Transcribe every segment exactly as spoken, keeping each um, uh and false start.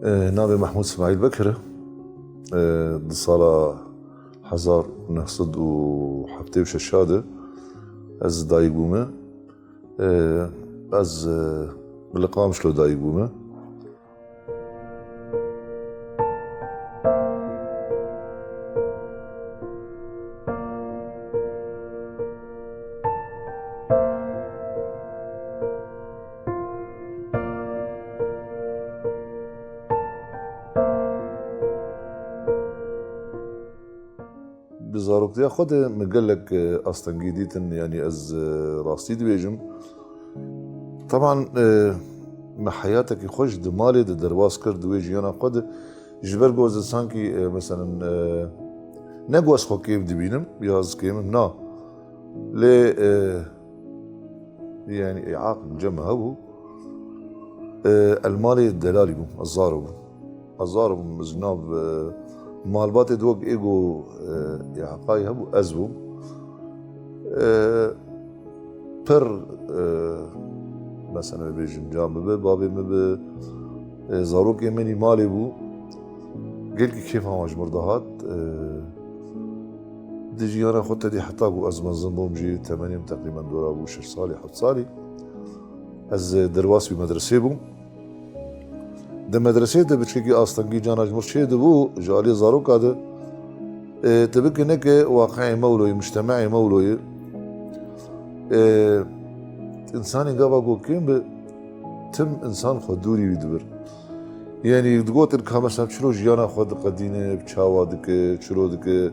E, navê Mehmûd Smaîl Bekir e. E, di sala hezar û neh sed û heftê û şeş de ez dayik bûme. E, ez, e, li Qamişlo dayik bûme. Bi zaroktiya xwe de min gelek, e, astengî dîtin, yanî ez, e, rastî dibêjim. Teban, e, min heyatekî xwe ji di malê de derbas kir di wê jiyana xwe de. Ji ber ku ez sankî, e, meselen, e, ne ku ez xwe kêm dibînim, ya ez kêm im, na. Lê, e, yanî, îaqim cem hebû. E, ez li malê delalî bûm, ez zaro bûm. Ez zaro bûm, ez nav, e, malbatê de wek ê ku, e, îaqayî hebû, ez bûm. E, pir, e, mesela bêjim, ca min bi, bavê min bi, e, zarokê min î malê bû. Gelkî kêfa wan ji mir dihat. E, di jiyana xwe tedî heta ku ez mezin bûm jî, temenê min teqrîben dora bû şeş salî, heft salî. Ez, e, derbas wî medresê bûm. Di medresê de biçkekî astengî cana ji mir çê dibû, ji aliyê zaroka de, e, tu bike neke waqiê me wilo ye, mujtemeê me wilo ye. E, însanê gava ku kêm be, tim însan xwe dûrî wî dibir. Yanî digotin ka mesela çilo jiyana xwe diqedîne, bi çawa dike, çilo dike.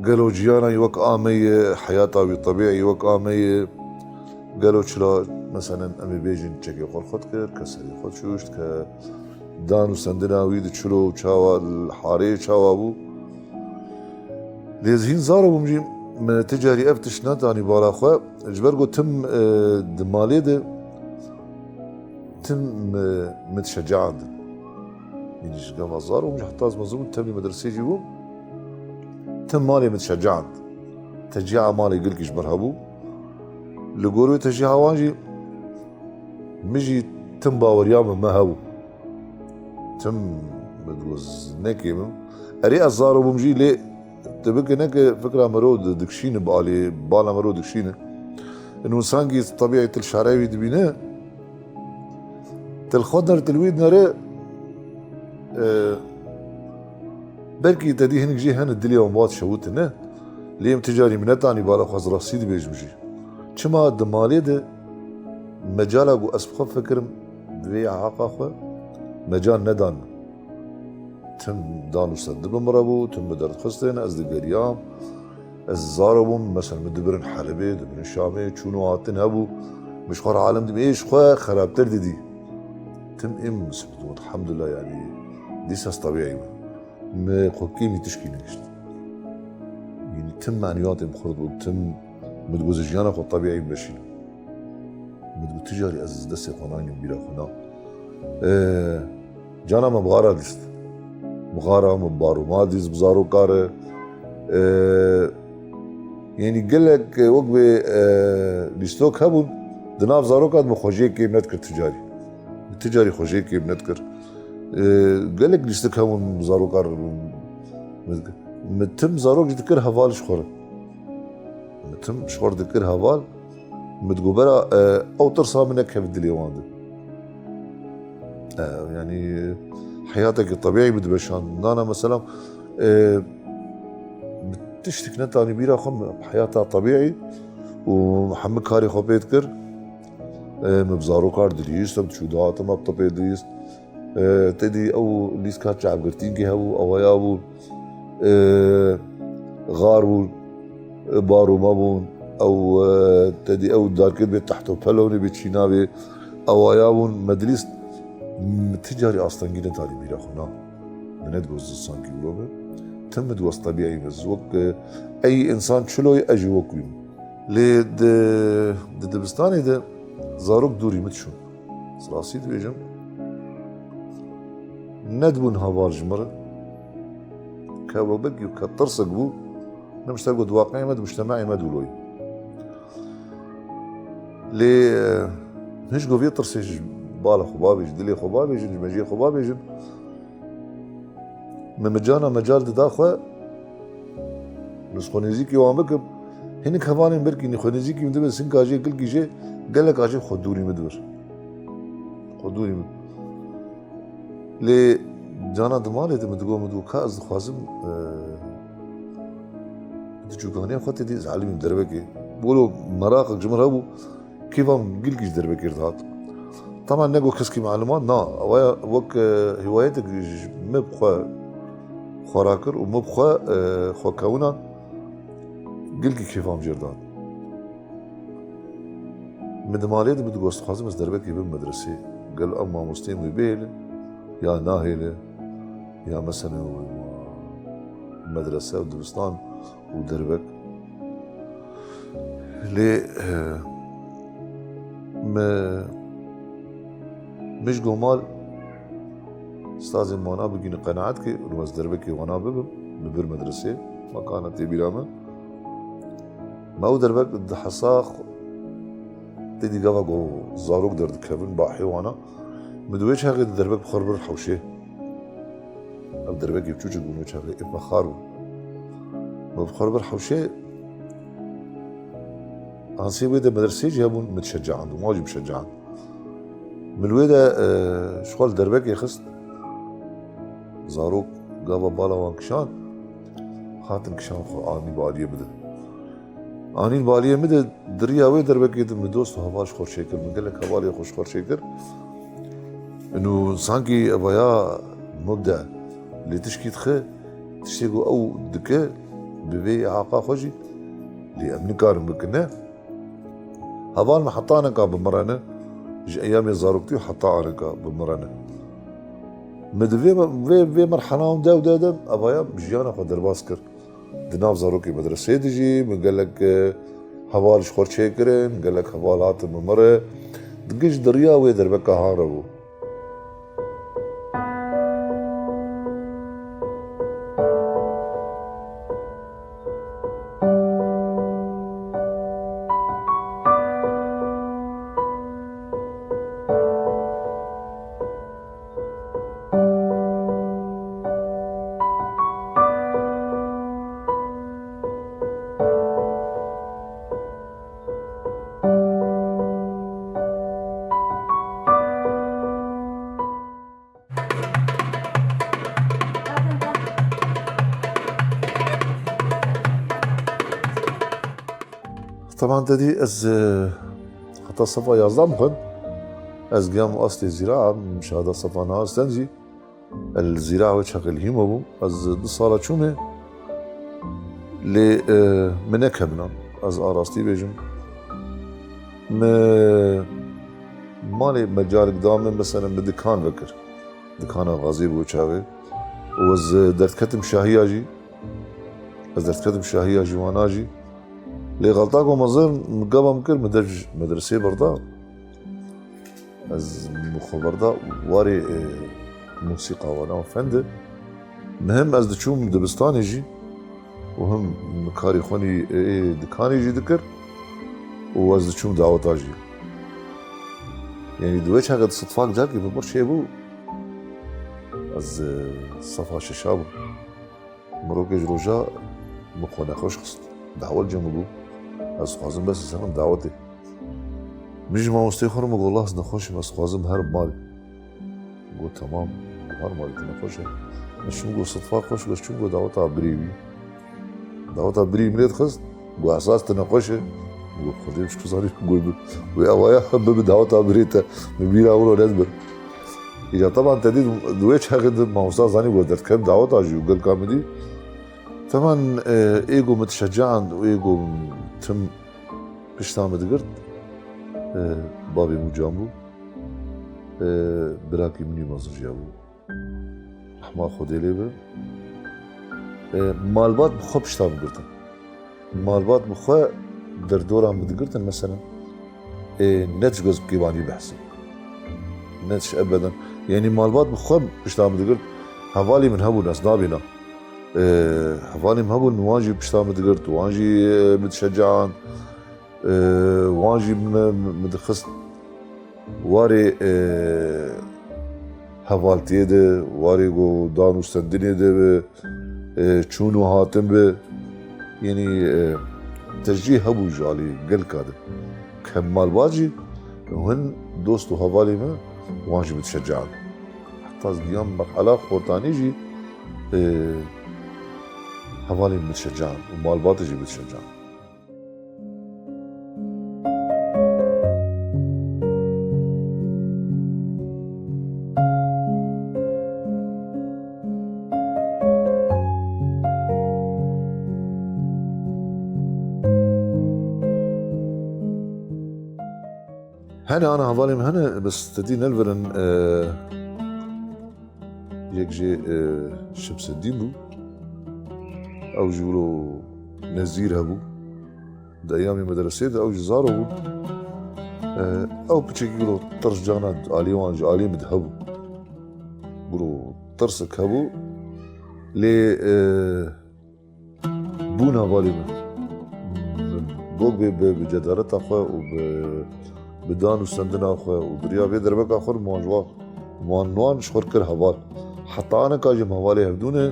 Gelo jiyana wî wek a me ye, heyata wî tebîî wek a me ye? Gelo çila, meselen, em ê bêjin çekê xwe li xwe dikir, ke serê xwe dişuşt, ke dan û sendina wî di çilo û çawa, li harê çawa bû? Lê ez hîn zaro bûm jî, min ti carî ev tişt nedanî bala xwe, ji ber ku tim, e, di malê de, tim, e, min dişecaandin. Yanî ji gava zaro bûm jî, heta ez mezin bûm, temî medresê jî bûm. Tim malê min dişecaand. Teşcîa malê gelkî ji mir hebû. Li gor wê teşcîa wan jî min jî tim baweriya min me hebû. Tim min digot nekêm im. Erê ez zaro bûm jî lê tu bike neke fikra mero di-, dikişîne bi alî, bala mero dikişîne. Û sankî tebîî tu li şarê wî dibîne. Tu li xwe dinere, tu li wî dinere, e, belkî te dî hinek jî hene dilê wan bat şewitine. Lê em ti carî min netanî bala xwe, ez rastî dibêjim jî. Çima di malê de mecala ku ez bi xwe fikirim, di vê îhaqa xwe mecal nedan min. Tim dan û sendi bi min re bû, tim bi derdxistin, ez digeriyam. Ez zaro bûm, mesela min dibirin Helebê, dibirin Şamê, çûn û hatin hebû. Min ji xwe re alem dibî, ê ji xwe xerabtir didî. Tim êm min sibit bûn, elhamdulillah, yanî dîsa ez tebîî me. Min xwe kêmî tişkî negişt. Yanî tim meniyatê min xurt bû, tim min digot ez jiyana xwe tebîî meşînim. Min digot, tu carî ez destê xwe naynim bîra xwe na. Ee, cana me bi xara dîst. Bi xara me, bi barûma dîst, bi zaroka re. Ee, yanî gelek wek vê, ee, lîstok hebûn, di nav zaroka de min xwe jê kêm nedikir tu carî. Min tu carî xwe jê kêm nedikir. Ee, gelek lîstik hebûn bi zaroka re. Min tim zarok jî dikir heval ji xwe re. Min tim ji xwe re dikir heval. Min digot bera, e, ew tirsa min nekeve dilê wan de. E, yanî heyatekî tebîî min dibe şand. Nana mesela, e, min tiştek netanî bîra xwe, min heyata tebîî û hemî karê xwe pê dikir. E, min bi zarokar dilîst, em diçû dihatin, me bi tepê dilîst. E, te dî ew lîstka çavgirtînkê hebû, ewaya bû, e, xar bûn, e, barûma bûn, ew, e, te dî ew darkê bê teht û pelonê bê çîna bê, ewaya bûn, me dilîst, m-, ti carî astengî netanî bîra xwe, na. Min nedigot zistankî wilo be. Tim min digot tebîî me, wek, e, ey însan çilo ye, ez jî wek wî me. Lê di, di dibistanê de zarok dûrî min diçûn. Ez rastî dibêjim, nedibûn heval ji min re. Ke we belkî ke tirsek bû, ne ji te got, waqiê me di mujtemeê me de wilo ye. Lê, e, hişk got vê tirsê ji, Bala xwe bavêjin, dilê xwe bavêjin, ji mejiyê xwe bavêjin. Min, min carna mecal dida xwe, min xwe nêzîkî wan bikim. Hinek hevalên berkî nî xwe nêzîkî min dibin, sinka jê, gilkî jê, gelek a jê xwe dûrî min dibir. Xwe dûrî min. Lê cana di malê de min digot, min digot, ka ez dixwazim, e, di çûkaniya xwe tê dî ez elîmîm derbekê. Wilo meraqek ji min hebû, kêfa min gilkî ji derbekê re dihat. Taban ne got keskî malimat, na, ew ya wek, e, hiwayetek ji min bi xwe xwara kir û min bi xwe, e, xwe kewina gilkî kêfa min jê re dihat. Min di malê de min digot, dixwazim ez derbekê bim medresê. Gelo ev mamosteyê min wê bihêle ya nahêle, ya meselen medrese û dibistan û derbek. Lê, eh, me, me ji gomal stazên wana bigihîne qenaet ke û ez derbekê wana bibim, bibir medresê, makana tê bîra me. Me ew derbek di hesa xwe, tê dî gava ku zarok derdikevin, bahê wana. Min di wê çaxê di derbek bi xwe re bir hewşê. Ev derbekê biçûçik bûn wê çaxê, êf me xar bûn. Me bi xwe re bir hewşê, ansê wê de medresê jî hebûn, min dişecaand û wan jî bişecaand. Min wê de, e, ji xwe li derbekê xist. Zarok gava bala wan kişand, hatin kişand xwe anî bi aliyê min de. Anîn bi aliyê min de, di riya wê derbekê de min dost û heval ji xwe re çêkir, min gelek hevalê xwe ji xwe re çêkir. Û sankî evaya mubde lê tişkî dixe, tiştê ku ew dike, bi vê îhaqa xwe jî, lê em nikarin bikin, ne? Heval min heta nika bi min re ne, ji eyamê zaroktî û heta anika bi min re ne. Min di vê, vê, vê merhela hûn dew de de, evaya jiyana xwe derbas kir. Di nav zarokê medresê de jî min gelek, e, heval ji xwe re çêkirin, gelek heval hatin bi min re. Giş di riya wê derbeka han re bû. Teban te dî ez, e, heta sefa yazdeh bixwin. Ez giyam astê zîra, şahada sefa nahastan jî. El zîra wê çaxê li hîm bûm. Ez du sala çûme. Lê, e, min nekevina. Ez a rastî bêjim. Me malê mecalik da min, mesela min dikan vekir. Dikana gazê bû çaxê. Û ez derdketim şahiya jî. Ez derdketim şahiya jî wana jî. Lê xelta ku mezin gava min kir, min dev ji medresê berda. Ez min xwe berda warê, e, mûsîqa wana û fende. Min hem ez diçûm dibistanê jî û hem min karê xwenî, e, dikanê jî dikir û ez diçûm daweta jî. Yanî di wê çaxê de sitfak carkî min bir çêbû. Ez, e, sefa şeşa bûm. Mirokê ji roja min xwe nexweş xist. Dawet cem bû. Ez dixwazim bes ez herim dawetê. Min ji mamosteyê xwe re min got, "Las nexweş im, ez dixwazim her mal." Got, "Temam, her malê tu nexweş e." Min çûm got, "Sitfa xweş, ez çûm got daweta birê wî." Daweta birê min lê dixist, got, "Esas tu nexweş e." Got, "Xwedê çi zanî?" Got, "Wê evaya bibe daweta birê te, min bîra wilo nedibir." Îca teban te dî di wê çaxê de mamosta zanî got, "Derdkem daweta jî û gelka min dî." Teban, e, ê got min dişecaand û ê got tim pişta min digirt, e, bavê min can bû, e, birakî min jî mezin jiya bû. Rehma Xwedê lê be. E, malbat bi xwe pişta min girtin. Malbat bi xwe derdora min digirtin, mesela, e, ne tişt goz bi kêvanî behsin. Ne tişt ebeden. Yanî malbat bi xwe pişta min digirt. Hevalî min hebûn, ez nabîna. E, hevalî min hebûn, wan jî pişta min digirt, wan jî, e, min dişecaand. E, wan jî min, min dixist Warê, e, hevaltiyê de, warê ku dan û stendinê de bi, e, çûn û hatin bi, yanî, e, teşcîh hebû ji alî gelka de. Kem malbat jî, hin dost û hevalê me, wan jî bi dişecan. Heta ez giyam merhala xortanî jî, e, hevalê min bi dişecan û malbatê jî bi dişecan. Hene ana hevalê min hene, bes te dî nelverin, e, yek jê, e, Şemseddîn bû. Ew jî wilo Nezîr hebû. Di eyamê medresê de ew jî zaro bû. E, ew piçekî wilo tirs cana alî wan ji alî min de hebû. Wilo tirsek hebû. Lê, e, bûn hevalê min. Min bok bê bi, bi cedareta xwe û bi, bi dan û sendina xwe û bi riya vê derbeka xwe min wan ji wan, min wan ji xwe kir heval. Heta aneka jî em hevalê hevdû ne.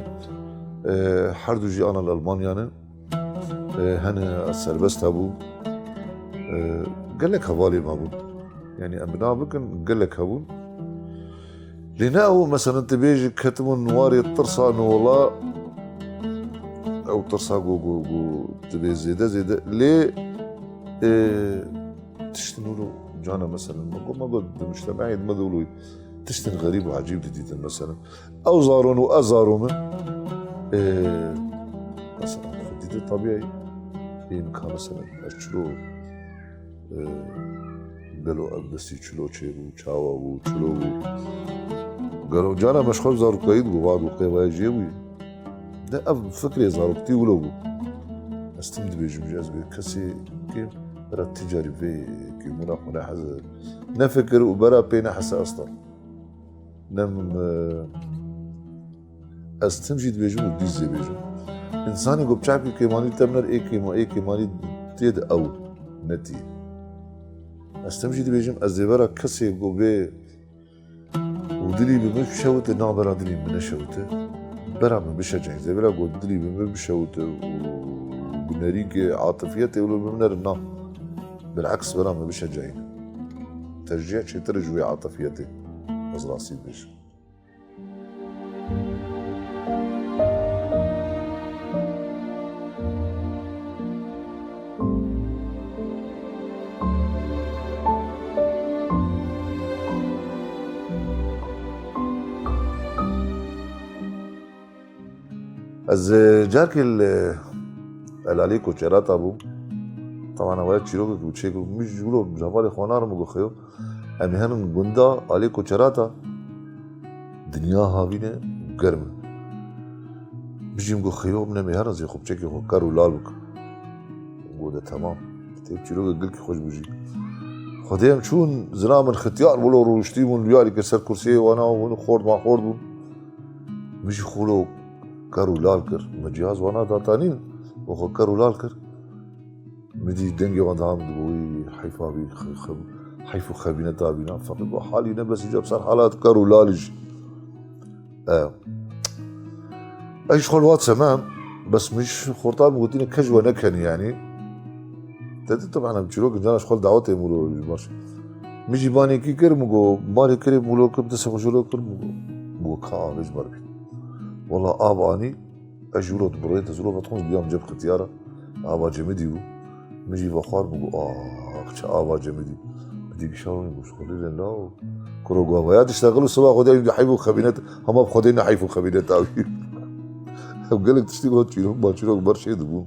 E, her du jî ana li Elmanya ne. E, hene ez serbest hebûm. E, gelek hevalê me bûn. Yanî em bina bikin, gelek hebûn. Lê ne ew, meselen, tu bêjî ketibûn warê tirsa nola, ew tirsa ku, ku, ku dibê zêde, zêde. Lê, e, tiştin wilo cana, meselen, me got, me got, di mujtemeyê me de wilo tiştin xerîb û ecîb didîtin, meselen. Ew zaron û ez zaro min, e, meselen, xwe dîtin tabî, ê min ka, meselen, ez çilo, e, gelo ev destî çilo çêbû, çawa bû, çilo bû. Gelo cana me ji xwe zarokayî digot, va digot qêvaya jê bûyî. De ev fikrê zaroktî wilo bû. Ez tim dibêjim jî, ez bê kesê kêm bera ti carî vê kêmûna xwe nehez, nefikir û bera pê nehese aslan. Ne min, ez tim jî dibêjim û dîs jê bêjim. Însanê ku bi çavkî kêmanî te biner ê kêma-, ê kêmanî tê de ew, ne tî. Ez tim jî dibêjim, ez zêvera kesê ku bê û dilî bi min bişewite, na bera dilî min neşewite. Bera min bişeceng. Zêvera ku dilî bi min bişewite û bi nerîkê atifiyetê wilo bi min nerin, na. Bileks bera min bişeceyne. Tercîha çêtir ji wê atifiyetê. Ez rastî dibêjim. Ez, e, carkê li, e, Elalê Koçerata bûm. Tewana waya çîrokek û çêkir. Min ji wilo ji hevalê xwe narim û got, Xeyo, em ê herin gunda Alê Koçerata. Dinya havîn e, germ e. Min jî min got, Xeyo, min em ê herin zê xwe piçekê xwe ker û lal bikim. Got, de temam. Tê çîrokek gelkî xweş bû jî. Xwedê em çûn, zina min xitiyar wilo rûniştî bûn, lûyarî kir ser kursiyê wana û hûn xort ma xort bûn. Min jî xwe wilo ker û lal kir. Me cihaz wana datanîn û xwe ker û lal kir. Min dî dengê wan daha min digot, wî heyfa bî, xe-, xe-, heyf û xebîneta bîna. Feqîr got, halî ne bes îca bi ser halat ker û lal jî. E, ez ji xwe li wat semem, bes min ji xortan min gotîne, ke ji we nekenî, yanî. Te dî, teban em çîrok, cana ji xwe li dawetê min got, ji baş. Min jî banekî kir, min got, barê kirê min wilo kir, destê xwe ji wilo kir, min got, min got, ka avê ji ber bît. Wela av anî, ez ji wilo dibirêt, ez wilo vedixwim, diyam cem xitiyara, ava cemidî bû. Min jî vexwar, min got, "Ax, çi ava cemidî." Min dî gişa ronî, got, "Xwedê de law. Kuro gava ya diştexil û siba Xwedê heyf û xebînet, hema bi Xwedê ne heyf û xebînet avî." Ew gelek tiştî got, çîrok, ma çîrok ber çê dibûn.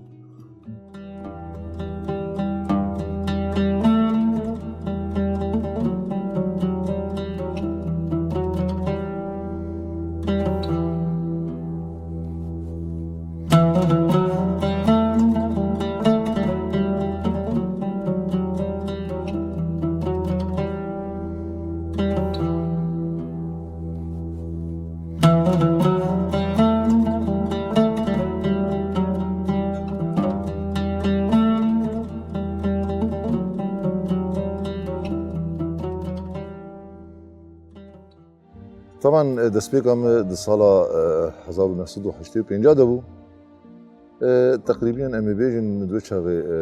Van, e, destpêka min di sala, e, hezar û neh sed û heştê û pênc de bû. E, teqrîbiyen em ê bêjin min di wê çaxê, e,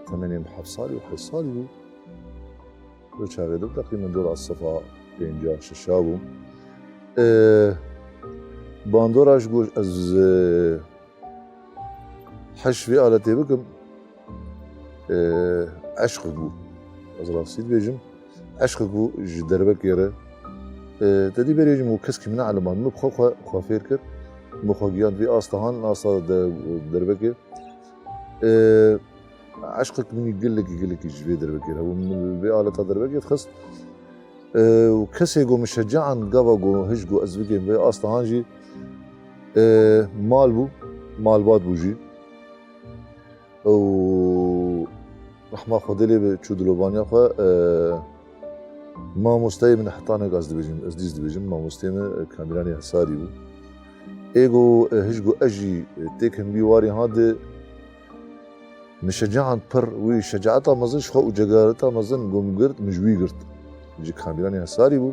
temenê min heft salî û heşt salî bû. Di wê çaxê de teqrîben dora sefa pênca şeşa bû. E, bandora ji ku ez, e, heş vê aletê bikim, e, eşqek bû. Ez rastî dibêjim, eşqek bû ji derbekê re. E, te dî berê jî min û keskî min neeliman. Min bi xwe, xwe, xwe fêr kir. Min xwe gihand vê asta han, asta de, derbekê. E, eşqek min gelekî, gelekî ji vê derbekê re hebû. Min vê aleta derbekê dixist. E, û kesê ku min şecaand gava ku hij ku ez bigêm vê asta han jî, e, mal bû, malbat bû jî. Û rehma Xwedê lê bi çû dilovaniya xwe, e, mamosteyê min heta nek ez dibêjim, ez dîs dibêjim, mamosteyê min, e, Kamîranê Hesarî bû. Ê ku, e, hij ku ez jî, e, têkim vî warê ha di min şecaand pir, wî şecaeta mezin ji xwe û cegareta mezin ku min girt, min ji wî girt. Ji Kamîranê Hesarî bû,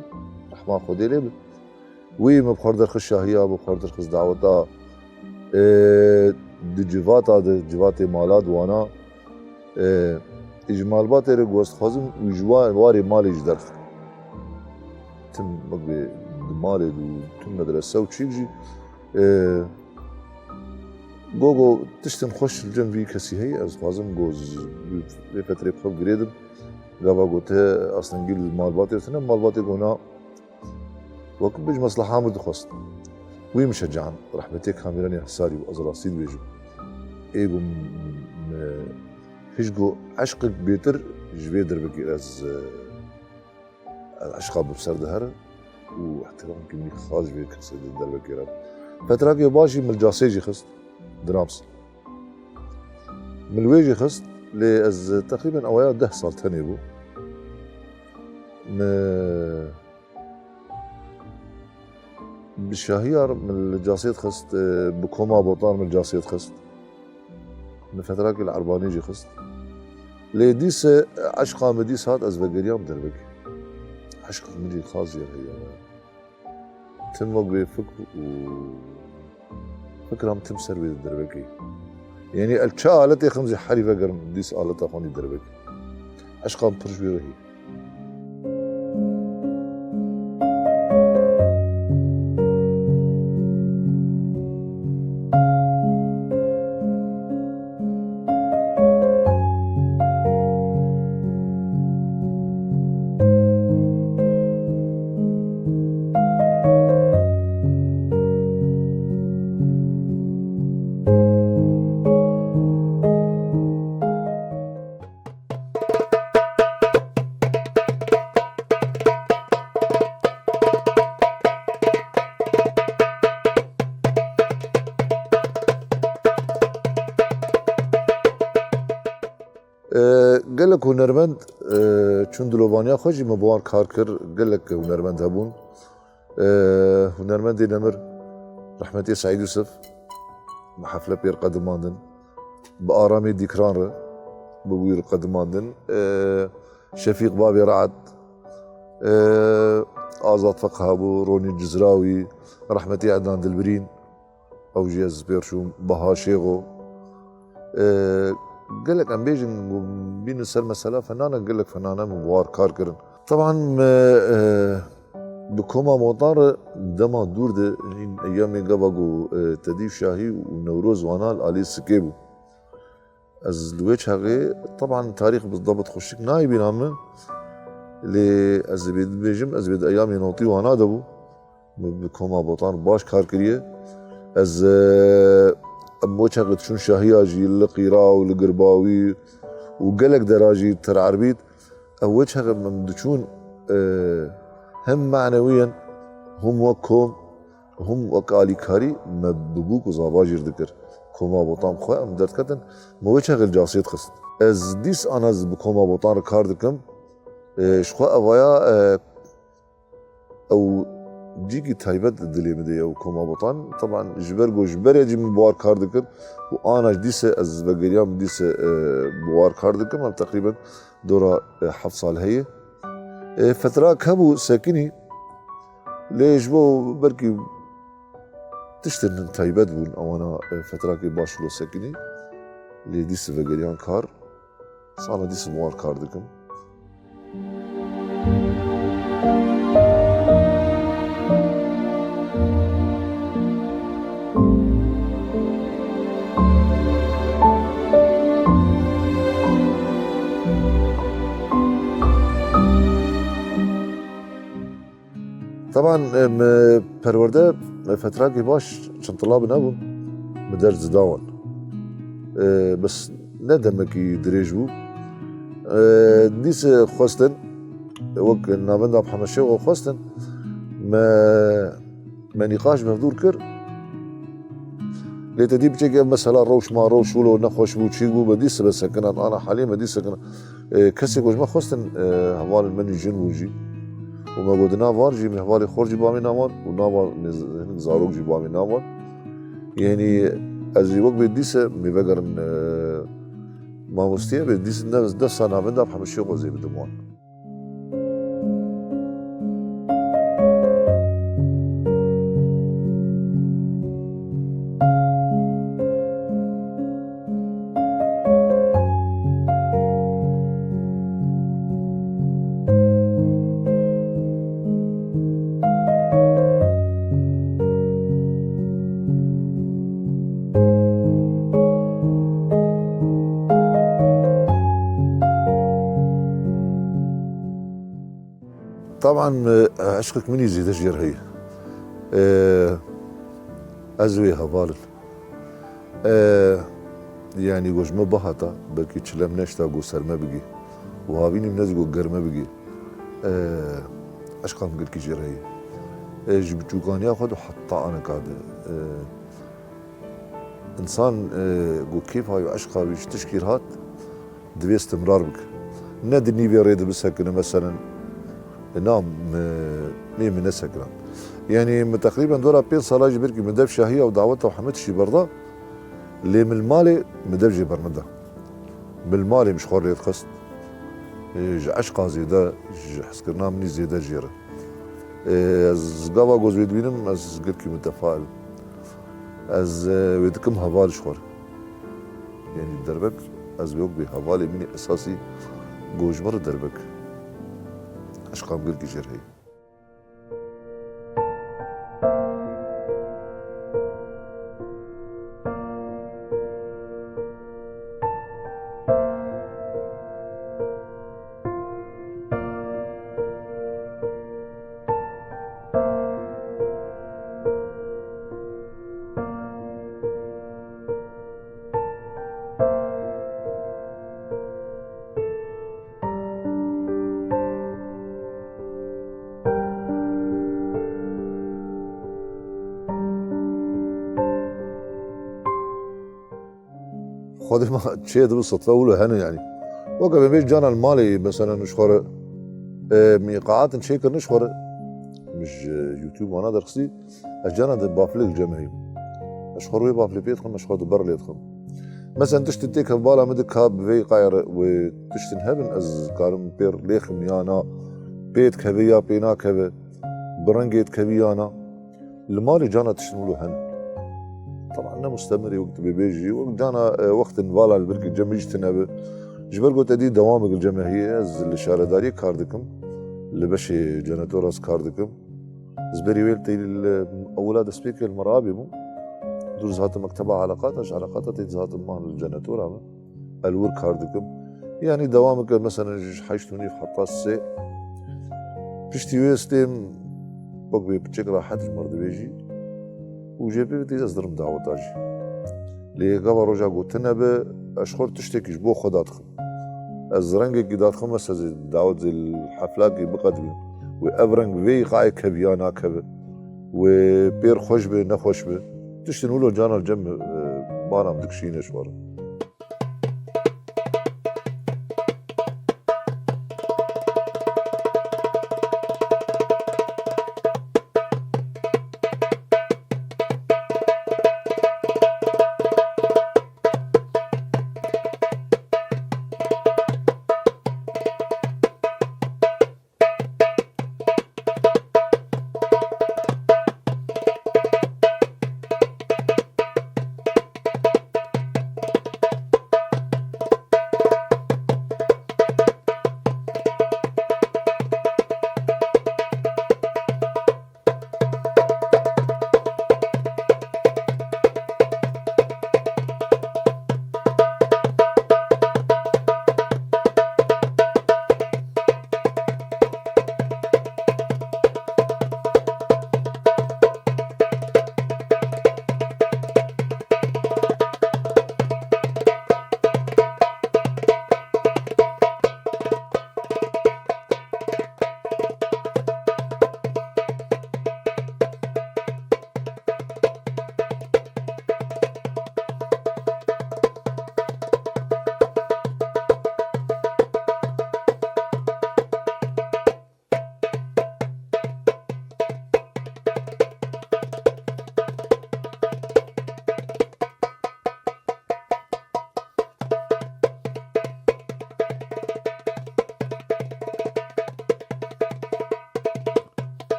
rehma Xwedê lê bi. Wî min bi xwe derxist şahiya, min bi xwe derxist daweta, e, di civata de, civatê mala di wana, e, ji malbatê re ku ez dixwazim, wî ji wa-, warê malê jî derxim. Tim wek bê di malê de û tim medrese û çîk jî, e, go go tiştên xweş li cem vî kesî heye, ez dixwazim go z-, vê fetrê bi xwe girêdim. Gava go te astengî li malbatê tune, malbatê go na, wek bêj mesleha min dixwest. Wî min şecaand, rehmetê Kamîranê Hesarî bû, ez rastî dibêjim. Ê ku m-, m-, mij ku eşqek bêtir ji vê derbekê ez, e, ez eşqa bi ser dihere û ihtiramekî min xas ji vê kesê di derbekê re. Fetrakê baş jî min li casê jî xist, drams. Min li wê jî xist, lê ez teqrîben awaya deh sal tenê bû. Min Bi şahiya min li casê dixist, e, bi koma botan min li casê dixist. Min fetrakê li Erbanî jî xist. Lê dîse eşqa min dîs hat, ez vegeriyam derbekê. Eşqa min jî xas jê heye. Tim wek bê fikr û fikra min tim ser wê derbekê. Yanî el çi aletê xim zî herî vegerim dîs aleta xwe nî derbekê. Eşqa min pir ji wî re hî. E, gelek hunermend, e, çûn dilovaniya xwe jî min bi wan kar kir, gelek hunermend hebûn. E, hunermendê nemir, rehmetê Seîd Yûsif, bi hefle pê re qedimandin. Bi aramê Dîkran re, bi wî re qedimandin. E, Şefîq Babê Re'd, e, Azad Feqih hebû, Ronî Cizrawî, rehmetê Ednan Dilbirîn, ew jî ez pêr çûm, Baha Şêxo. E, gelek em bêjin, bînin ser mesela fenanan, gelek fenanan min bi wan re kar kirin. Teban me, e, bi koma Botan re dema dûr de, hîn eyyamê gava ku, e, Tedî Şahî û Newroz wana li alî Sikê bû. Ez li wê çaxê, teban tarîx bi dabit xweşik nayê bîra min, lê ez ê bê dibêjim, ez bê di eyyamê notî wana de bû. Bi, bi koma Botan baş kar kiriye. Ez, e, em wê çaxê diçûn Şahiya jî, li Qîra û li Girbawî û gelek dera jî Tel Erbîd. Ew wê çaxê em diçûn, e, hem manewiyen, hûm wek kom, hûm wek alîkarî me bi bûk û zava jî dikir. Koma Botan xwe em derdiketin, me wê çaxê li casê dixist. Ez dîs ana ez bi koma Botan re kar dikim. E, ji xwe evaya, e, Ew cîkî taybet dilê min de ye ew koma Botan. Teban ji ber ku ji berê jî min bi war kar dikir û ana jî dîse ez vegeriyam dîse, e, bi war kar dikim. Em teqrîben dora, e, heft sal heye. E, fetra hebû sekinî, Lê ji bo belkî tiştên taybet bûn, ewana, e, fetrakê baş lo sekinî. Lê dîse vegeriyan kar, sala dîse war kar dikim. Teban, e, me perwerde, e, fetrakê baş çend tulabi nebû, me ders dida wan. E, bes ne demekî dirêj bû. E, dîse xwestin, wek navenda Mihemed Şêxo xwestin, me, me nîqaş bi hevdûr kir. Lê te dî biçekî ev mesela rewş ma rewş wilo nexweş bû, çîk bû, me dîse be sekinan, ana halê me dî sekinan. E, kesê ku ji me xwestin, e, hevalên me nî jin bûn jî. Û me got, di nav war jî, min hevalê xor jî bavê nawan û nava nêz-, hinek zarok jî bavê nawan. Yanî ez jî wek bê dîse, min vegerin, e, mamostiye bê dîse ne, desa navenda Mihemed Şêxo zê bidim wan. Taban, e, eşqek min î zêde jêr heye. E, ez wê heval im. E, yanî ku ji me bihata, belkî çile min neşta ku ser me bigê. Û havînî min ez ku ger me bigê. E, eşqa min gelkî jêr heye. E, ji biçûkaniya xwe de heta aneka de, e, Însan, e, ku kêfa wî û eşqa wî ji tişkî re hat, divê istimrar bike. Ne di nîvê rê de bisekine, meselen, e, na, me, mê min nesekina. Yanî, min teqrîben dora pênc sala jî belkî min dev şahiya û daweta û hemî tiştî berda, lê min li malê min dev jê berneda. Min li malê min ji xwe rê dixist. E, ji eşqa zêde, ji hezkirina min î zêde jê re. E, ez gava ku ez wê dibînim, ez gelkî mitefail im. Ez, e, wê dikim heval ji xwe re. Yanî derbek, ez wê wek bê hevalê min î esasî ku ji min re derbek. Eşqa min gelkî jêr heye. Xwedê ma çê dibe sitfe wilo hene yanî. Weke bêbêj cana li malê, meselen, ji xwe re, e, min îqaatin çêkirin ji xwe re. Min ji YouTube wana derxistî, ez cana di baflê li cem heyim. Ez ji xwe re wê baflê pê dixim, ez ji xwe re di ber lê dixim. Meselen, tiştên têk hev bala min di ka bi vê îqayê re wê tiştên hebin, ez karim pê lêxim ya na, pê dikeve ya pê nakeve, bi rengê dikevî ya na. Li malê cana tiştin wilo hene. Teban ne mustemirê wek tu bêbêjî, wek cana, e, wextin vala li birkî cem jî tune be. Ji ber ku te dî dewamê li cem heye, ez li şaredariyê kar dikim, li beşê jenetora ez kar dikim. Ez berî wê li têlî li ewila destpêkê li Merabê bûm. Dûr ez hatim mekteba eleqata, ji eleqata tê ez hatim man li jenetora me. Ez li wir kar dikim. Yanî dewam bike, meselen, ji heşt û nîv heta sê. Piştî wê stêm wek bê piçek rahet ji me re dibêjî. Û jê pê bitî ez dirim daweta jî. Lê gava roja ku tune be, ez ji xwe re tiştekî ji bo xwe dadixim. Ez rengekî dadixim, ez ez dawet zê li heflakê biqedimîm. Wê ev reng bi vê îqayê kevî ya nakeve. Wê pêr xweş be, nexweş be. Tiştên wilo cana li cem, e, bana min dikişîne ji xwe re.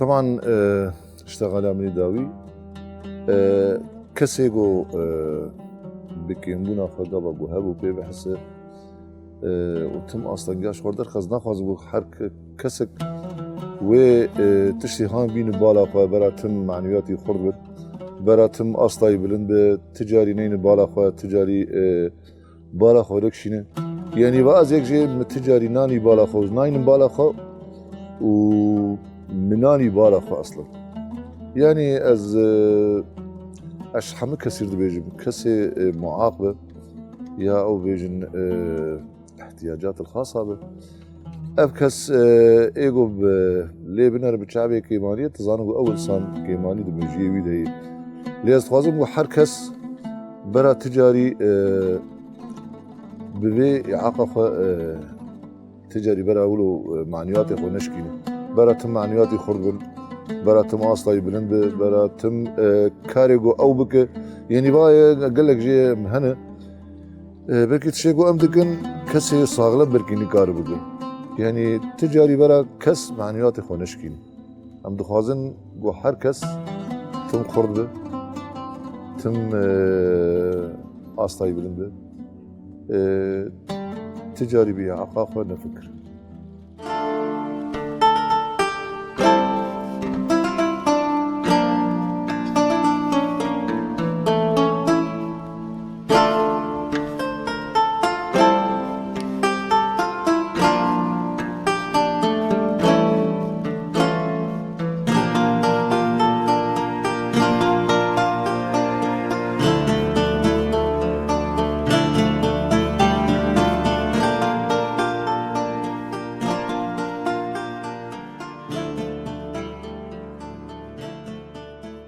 Teban, e, îşte xala min î dawî, e, kesê ku, e, bi kêmbûna xwe gava ku hebû pê bihise, e, û tim astengiya ji xwe derxist, naxwazim ku her ke-, kesek wê, e, tiştê han bîne bala xwe, bera tim maneviyatî xurt be, bera tim astayî bilind be, ti carî neyne bala xwe, ti carî, e, bala xwe were kişîne. Yanî va ez yek jê min ti carî nanî bala xwe û naynim bala xwe û min nanî bala xwe eslen. Yanî ez, e, ez hemû kesî dibêjim, kesê, e, muaq be ya ew bêjin, e, ihtiyacat xasa be. Ev kes, e, ê ku bi lê binere bi çavê kêmaniyê, tu zanin ku ew insan kêmanî di mejiyê wî de ye. Lê ez dixwazim ku her kes bera ti carî, e, bi vê îaqa xwe, e, ti carî bera wilo, e, maniyatê xwe neşkîne. Bera tim maniyatî xurt bin, bera tim astayî bilind be, bera tim, e, karê ku ew bike. Yanî va ye gelek jê hene. E, belkî tiştê ku em dikin kesê saxlem belkî nikare bikin. Yanî ti carî bera kes maniyatê xwe neşkîne. Em dixwazin ku her kes tim xurt be, tim, e, astayî bilind be. E, ti carî bi îaqa xwe nefikir.